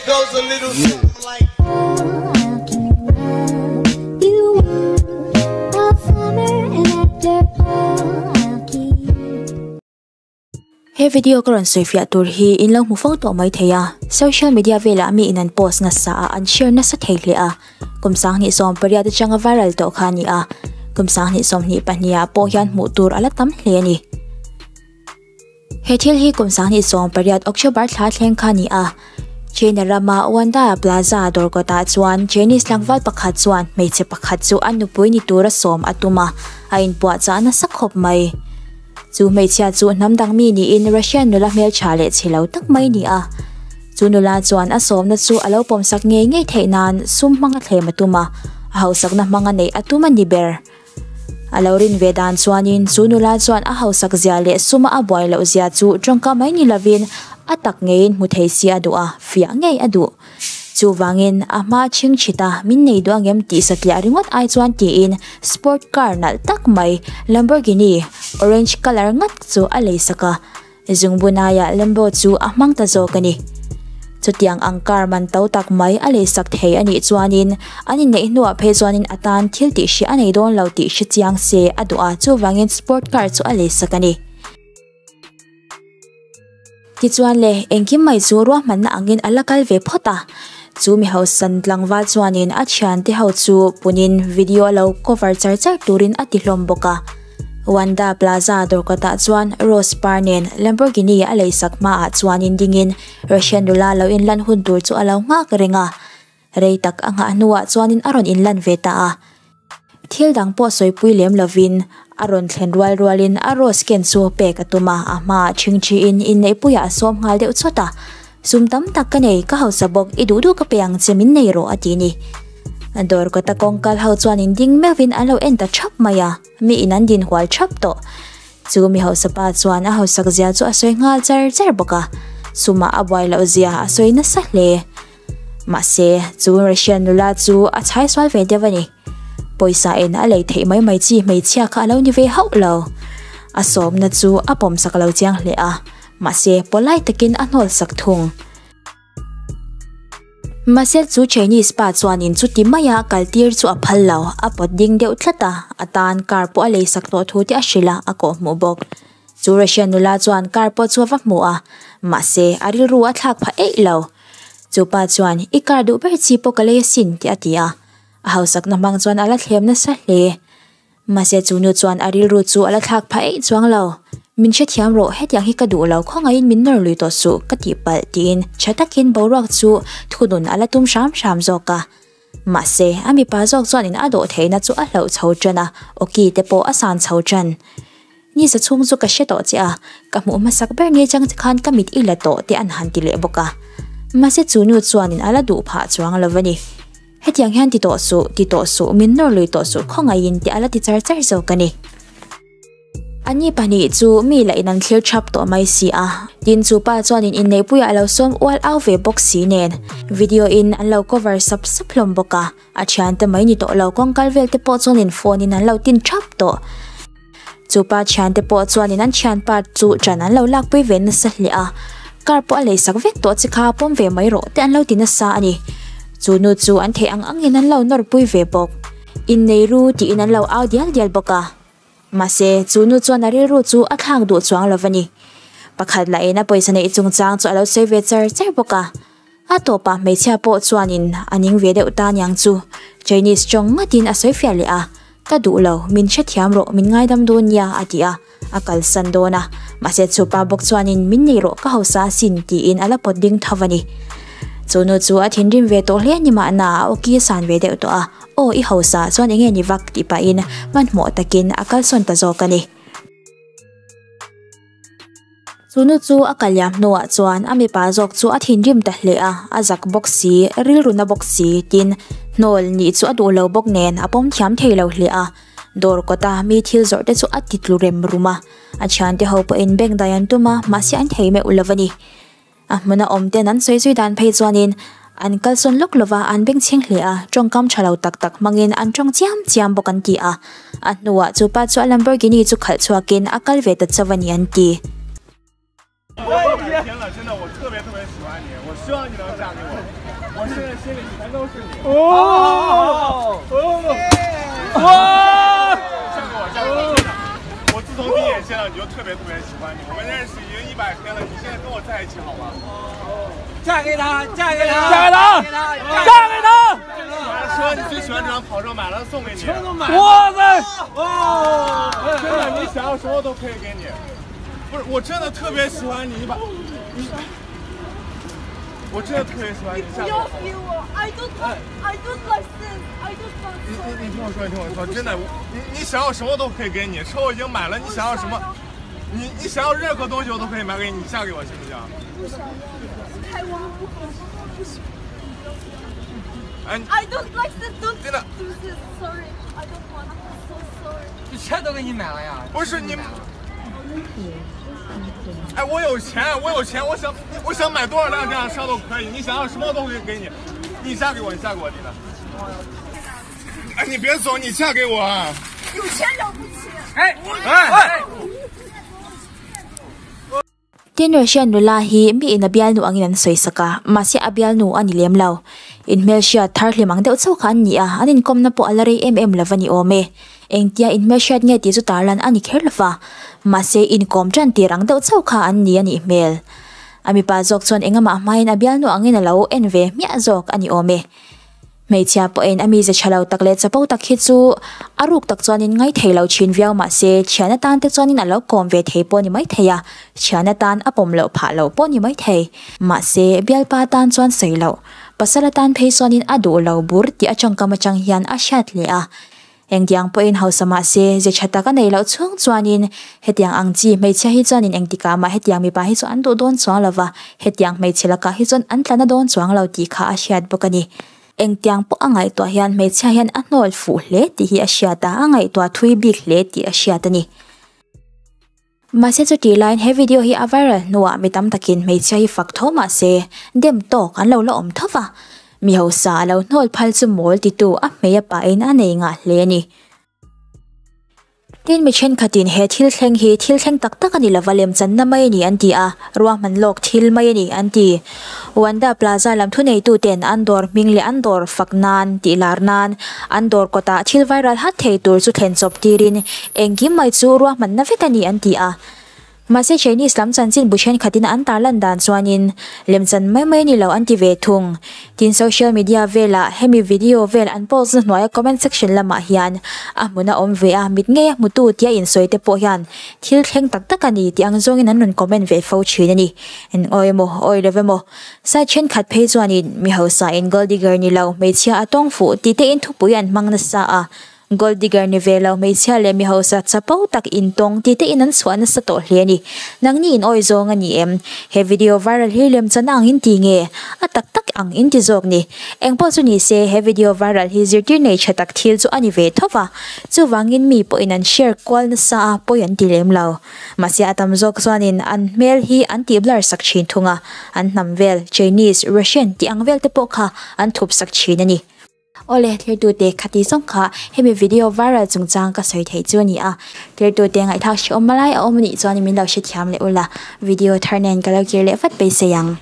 goes a little something like. He video ka rawn sawifiah tur hi in lo hmu fo tawh mai thei a, social media velah mi in an post nasa a, an share nasa thei hle a, kum 2018 atanga viral tawh kha a ni a, kum 2022 ah pawh hian hmuh tur a la tam hle a ni. He thil hi kum 2018 October thla thleng kha a ni a, China rama Wanda Plaza dawr kawtah chuan Chinese tlangval pakhat chuan hmeichhe pakhat chu a nupui ni tura sawm a tum a, a inpuahchah nasa khawp mai. Chu hmeichhia chu hnam dang mi niin Russian nula hmeltha leh chhe lo tak mai a ni a. Chu nula chuan a sawmna chu a lo pawmsak ngei ngei theih nan sum hmanga thlem a tum a, a hausakna hmanga neih a tum a ni ber. A lo rin ve dan chuanin chu nula chuan a hausak zia leh suma a buai loh zia chu tawngka mai ni lovin a tak ngeiin hmu thei si a duh a, fiah ngei a duh. Chuvangin a hma chhing chhit a, min nei duh angem tih satliah ringawt ai chuan tiin sport car nalh tak mai Lamborghini orange colour ngat chu a lei sak a. Zungbunaia Lambo chu a hmang ta zawk a ni. Chutiang ang car man to tak mai a leisak thei a nih chuanin an inneih hnuah phei chuanin a tan thil tih hria a nei dawn lo tih hre chiang se a duh a, chuvangin sport car chu a leisak a ni. Tichuan le, engkim mai chu ruahmanna angin a la kal ve phawt a. Chu mi hausan tlangval chuanin a thiante ho chu punin video lo cover char char turin a ti hlawm bawk a. Wanda Plaza dawrkawtah chuan Rose par nen Lamborghini a leisak hmaah chuanin dingin Russian nula lo inlan hun tur chu a lo nghak reng a. Rei tak a nghah hnuah chuanin a rawn inlan ve ta a. Thil dang pawh sawipui lem lovin a rawn thlen rual rualin a rose ken chu pek a tum a, a hmaah ṭhingṭhiin inneihpuiah a sawm nghal deuh chawt a. Sum tam tak ka nei, ka hausa bawk, i duh duh ka pe ang che min nei rawh a ti ni. Dawr kawta kawngkal ho chuanin ding meuhin an lo en ta ṭhap mai a. Mi in an din hual thap tawh. Chu mi hausa pa chuan a hausak zia chu a sawi nghal char char bawk a, sumah a buai loh zia a sawi nasa hle. Mahse, chu Russian nula chu a chhai sual ve deuh a ni. Pawisa en a lei theih mai mai chi hmeichhia kha a lo ni ve hauh lo. A sawmna chu a pawmsak lo chiang hle a, mahse polite takin a hnawlsak thung. Mahse chu Chinese pa chuanin chuti maia kal tir chu a phal lo, a pawt ding deuh tlat a, a tan car pawh a lei sak tawh thu te a hrilh a, a kawh hmuh bawk. Chu Russian nula chuan car pawh chu a va hmu a, mahse a rilru a thlak phah eih lo. Chu pa chuan, I car duh ber chi pawh ka lei asin tih a ti a, a hausakna hmang chuan a la thlem nasa hle. Mahse chu nu chuan a rilru chu a la thlak phah eih chuang lo. Min hrethiam rawh, hetiang hi ka duh lo, khawngaihin min nawr lui tawh suh, ka tih palh tiin tha takin boruak chu thunun a la tum hram hram zawk a. Mahse a mipa zawk chuanin a dawh theihna chu a hlauh chho tan a, awki te pawh a san chho tan. Ni sa chhung chu ka hre tawh che a, ka hmuh hmasak ber ni chang che khan ka mit i la tawh te an han ti leh bawk a. Mahse chu nu chuanin a la duh phah chuang lo a ni. Hetiang hian ti tawh suh, ti tawh suh, min nawr lui tawh suh khawngaihin tih a la ti char char zawk a ni. Anni pahnih chu mi lah in an thlir thap tawh mai si a, tin chu pa chuanin inneihpuiah a lo sawm ual au ve bawk si nen video in an lo cover sap sap hlawm bawk a, a thiante mai ni tawh lo kawngkal vel te pawh chuanin phone in an lo tin thap tawh. Chu pa thiante pawh chuanin an thianpa chu ṭan an lo lakpui ve nasa hle a, car pawh a leisak vek tawh che kha pawm ve mai rawh te an lo ti nasa a ni. Chu nu chu an theih ang angin an lo nawrpui ve bawk. Innei ru tiin an lo au dial dial bawk a. Mahse, chu nu chuan a rilru chu a thlak duh chuang lo va ni. Pakhat lahin a pawisa neih chungchang chu a lo sawi ve char char bawk a. A tawpah hmeichhia pawh chuanin a ning ve deuh ta niang chu Chinese tawng ngatin a sawi fiah leh a, Ka duh lo, min hrethiam rawh, min ngaidam dawn nia a ti a, a kalsan dawn a. Mahse chupa bawk chuanin min nei rawh ka hausa asin tiin a la pawt ding tho a ni. Chu nu chu a thinrim ve tawh hle ni mahna a awki a san ve deuh tawh a, Aw i hausa chuan enge ni vak tih pahin hmanhmawh takin a kalsawn ta zawk a ni. Chu nu chu a kal liam hnuah chuan a mipa zawk chu a thinrim ta hle a, a zak bawk si, rilru na bawk si, tin, hnawl nih chu a duh lo bawk nen a pawm thiam thei lo hle a. Dawr kawta mi thil zawrh te chu a ti tlu rem rum a, a thiante ho pawhin bank dai an tum a, mahse an thei meuh lo a ni. A hmuna awm ten an sawi zui dan phei chuanin an kalsawn lawk lova an bengchheng hle a, tawngkam tha lo tak tak hmangin an tawng chiam chiam bawk an ti a. A hnuah chu pa chu a Lamborghini chu khalh chhuakin a kal ve ta chauh a ni an ti. 我现在心里全都是你。哦哦哇！嫁给我，嫁给我！我自从第一眼见到你就特别特别喜欢你。我们认识已经100天了，你现在跟我在一起好吗？嫁给他，嫁给他，嫁给他，嫁给他！车，你最喜欢这辆跑车，买了送给你。车都买了。哇塞！哇！真的，你想要什么都可以给你。不是，我真的特别喜欢你，你把，你，我真的特别喜欢你。不要逼我，I don't, I don't like this, I don't want. 你听我说，你听我说，真的，你想要什么都可以给你，车我已经买了，你想要什么，你想要任何东西我都可以买给你，你嫁给我行不行？不想要，台湾不好，不行。哎，I don't like this, don't 真的 do this, sorry, I don't want, so sorry. 这车都给你买了呀？不是你。哎，我有钱，我有钱，我想买多少辆这样车都可以，你想要什么都可以给你，你嫁给我，你嫁给我，真的。哎，你别走，你嫁给我啊！有钱了不起。哎哎！ Tin Russian nula hi mi in a bialnu angin an sawi sak a, mahse a bialnu a ni lem lo. Inhmelhriat thar hlim ang deuh chauh kha an ni a, an inkawmna pawh a la rei em em lo va ni awm e. Engtia inhmelhriat nge tih chu tarlan a ni kher lo va, mahse inkawm tan tir ang deuh chauh kha an ni a nih hmel. A mipa zawk chuan engamah hmain a bialnu angin a lo en ve hmiah zawk a ni awm e. Hmeichhia pawhin a mize tha lo tak leh chapo tak hi chu a ruk tak chuanin ngai thei lo thin viau mahse thian atan te chuanin a lo kawm ve thei pawh a ni maithei a, thian atan a pawm loh phah loh pawh a ni maithei. Mahse bialpa atan chuan sawi loh, pasal atan phei chuanin a duh lo bur tih a tawngkam atang hian a hriat leh a. Engtiang pawhin hausa mahse ze tha tak a neih loh chhung chuanin hetiang ang chi hmeichhia hi chuanin engtikah mah hetiang mipa hi chu an duh dawn chuang lo va, hetiang hmeichhe lakah hi chuan an tla na dawn chuang lo tih kha a hriat bawk a ni. Engtiang pawh a ngaihtuah hian hmeichhia hian a hnawl fuh hle tih hi a hriat a, a ngaihtuah thui bik hle tih a hriat a ni. Mahse chutih laiin he video hi a viral hnuah mi tam takin hmeichhia hi fak tho mahse dem tawk an lo la awm tho va, mi hausa a lo hnawl phal chu mawl titu a hmei a pahin a nei ngah hle a ni. Tin mi thenkhatin he thil thleng hi thil thleng tak tak a ni lova lemchanna mai a ni an ti a, ruahman lawk thil mai a ni an ti. Wanda Plaza lam thuneituten an dawr hming leh an dawr fak nan tih lar nan an dawr kawtah thil viral hat thei tur chu thlen chawp tirin engkim mai chu ruahmanna vek a ni an ti a. Mahse Chinese lam chanchin bu thenkhatin an tarlan dan chuanin lemchan mai mai a ni lo an ti ve thung. Tin social media velah hemi video vel an post na hnuaia comment section lamah hian a hmun a awm ve a, mit ngei a hmutu tia insawi te pawh hian thil thleng tak tak a ni tih ang zawngin an rawn comment ve fo thin a ni. Eng awi emaw awi lo emaw side thenkhat phei chuanin mi hausa in gold digger ni lo hmeichhia a tawng fuh tih te in thupui an hmang nasa a. Gold digger ni ve lo hmeichhia leh mi hausa chapo tak intawng tih te in an chhuah nasa tawh hle a ni. Nangni in awi zawng a ni em? He video viral hi lemchana ang in ti nge? A tak tak ang in ti zawk ni. Engpawh chu ni se he video viral hi zirtir nei tha tak thil chu a ni ve tho va. Chuvangin mi pawhin an share kual nasa a pawi an ti lem lo. Mahse a tam zawk chuanin an hmel hi an tih blur sak thin thung a, an hnam vel, Chinese, Russian tih ang vel te pawh kha an thup sak thin a ni. Awle, thirtute khati zawng kha hemi video viral chungchang ka sawi theih chu a ni a. Thirtute ngaihthlak hrehawm malai a awm anih chuan min lo hrethiam leh ula, video thar nen ka lo kir leh vat beisei ang.